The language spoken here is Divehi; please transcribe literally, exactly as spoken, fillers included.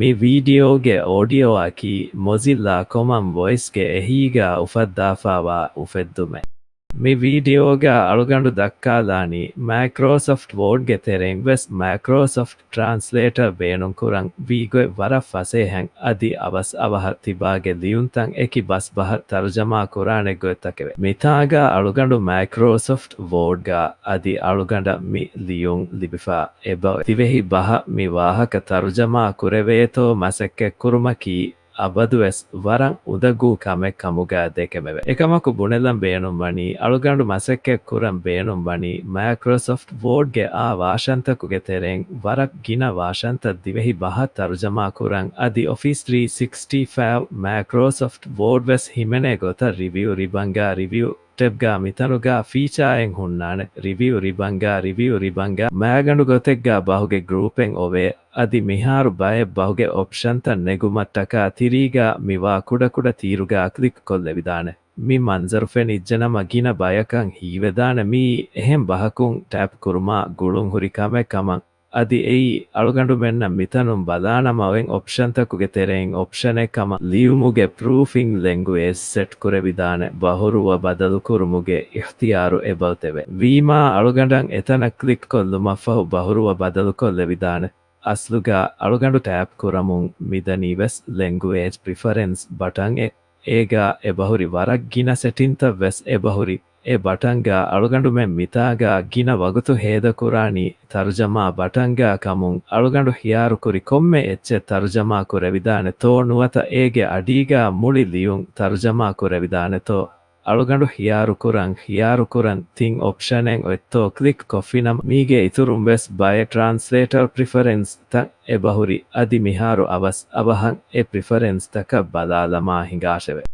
މި ވީޑިއޯގެ އޯޑިއޯއަކީ މޮޒިއްލާ ކޮމަން ވޮއިސްގެ އެހީގަ އުފައްދާފައިވާ އުފެއްދުމެއް. މި ވީޑިއޯގަ އަޅުގަނޑު ދައްކާލާނީ މައިކްރޯސޮފްޓް ވޯޑްގެ ތެރެއިން ވެސް މައިކްރޯސޮފްޓް ޓްރާންސްލޭޓަރ ބޭނުންކުރަން ވީ ގޮތް ވަރަށް ފަސޭހައިން އަދި އަވަސް އަވަހަށް ތިބާގެ ލިޔުންތައް އެކި ބަސްބަހަށް ތަރުޖަމާ ކުރާނެ ގޮތްތަކެވެ. މިތާގަ އަޅުގަނޑު މައިކްރޯސޮފްޓް ވޯޑްގަ އަދި އަޅުގަނޑަށް މި ލިޔުން ލިބިފަ އެބަ ދިވެހި ބަހަށް މި ވާހަކަ ތަރުޖަމާ ކުރެވޭތޯ މަސައްކަތްކުރުމަކީ އަބަދުވެސް ވަރަށް އުނދަގޫ ކަމެއް ކަމުގަ ދެކެމެވެ. އެކަމަކު ބުނެލަން ބޭނުންވަނީ، އަޅުގަނޑު މަސައްކަތް ކުރަން ބޭނުންވަނީ މައިކްރޯސޮފްޓް ވޯޑްގެ އާ ވާޝަންތަކުގެ ތެރެއިން ވަރަށް ގިނަ ވާޝަންތައް ދިވެހި ބަހަށް ތަރުޖަމާ ކުރަން އަދި އޮފީސް ތްރީ ސިކްސްޓީ ފައިވް މައިކްރޯސޮފްޓް ވޯޑް ވެސް ހިމެނޭ ގޮތަށް ރިވިއު ރިބަންގާ ރިވިއު ޓެބްގާ މިތަނުގާ ފީޗާއެއް ހުންނާނެ. ރިވިއު ރިބަންގާ ރިވިއު ރިބަންގާ މައިގަނޑު ގޮތެއްގާ ބަހުގެ ގްރޫޕެއް އޮވޭ. އަދި މިހާރު ބައެއް ބަހުގެ އޮޕްޝަންތައް ނެގުމަށްޓަކާ ތިރީގާ މިވާ ކުޑަކުޑަ ތީރުގާ ކްލިކް ކޮށްލެވިދާނެ. މި މަންޒަރު ފެނިއްޖެނަމަ ގިނަ ބަޔަކަށް ހީވެދާނެ މީ އެހެން ބަހަކުން ޓައިޕް ކުރުމާ ގުޅުންހުރި ކަމެއް ކަމަށް. އަދި އެއީ އަޅުގަނޑުމެންނަށް މިތަނުން ބަލާނަމަ އޮތް އޮޕްޝަންތަކުގެ ތެރެއިން އޮޕްޝަނެއް ކަމަށް. ލިޔުމުގެ ޕްރޫފިން ލެންގުއޭޖް ސެޓް ކުރެވިދާނެ. ބަހުރުވަ ބަދަލުކުރުމުގެ އިޚްތިޔާރު އެބައޮތެވެ. ވީމާ އަޅުގަނޑަށް އެތަނަށް ކްލިކް ކޮށްލުމަށްފަހު ބަހުރުވަ ބަދަލުކޮށްލެވިދާނެ. އަސްލުގަ އަޅުގަނޑު ޓައިޕް ކުރަމުން މިދަނީ ވެސް ލެންގުއޭޖް ޕްރިފަރެންސް ބަޓަންއެއް. އޭގާ އެބަހުރި ވަރަށް ގިނަ ސެޓިންތައް ވެސް އެބަހުރި. އެ ބަޓަންގާ އަޅުގަނޑުމެން މިތާގާ ގިނަ ވަގުތު ހޭދަކުރާނީ ތަރުޖަމާ ބަޓަންގާ ކަމުން. އަޅުގަނޑު ހިޔާރުކުރި ކޮންމެ އެއްޗެއް ތަރުޖަމާ ކުރެވިދާނެތޯ ނުވަތަ އޭގެ އަޑީގާ މުޅި ލިޔުން ތަރުޖަމާ ކުރެވިދާނެތޯ؟ އަޅުގަނޑު ހިޔާރުކުރަން، ހިޔާރުކުރަން ތިން އޮޕްޝަނެއް އޮތްތޯ ކްލިކް ކޮށްފިނަމަ، މީގެ އިތުރުން ވެސް ބައެއް ޓްރާންސްލޭޓަރ ޕްރިފަރެންސް ތައް އެބަހުރި. އަދި މިހާރު އަވަސް އަވަހަށް އެ ޕްރިފަރެންސް ތަކަށް ބަލާލަމާ ހިނގާށެވެ.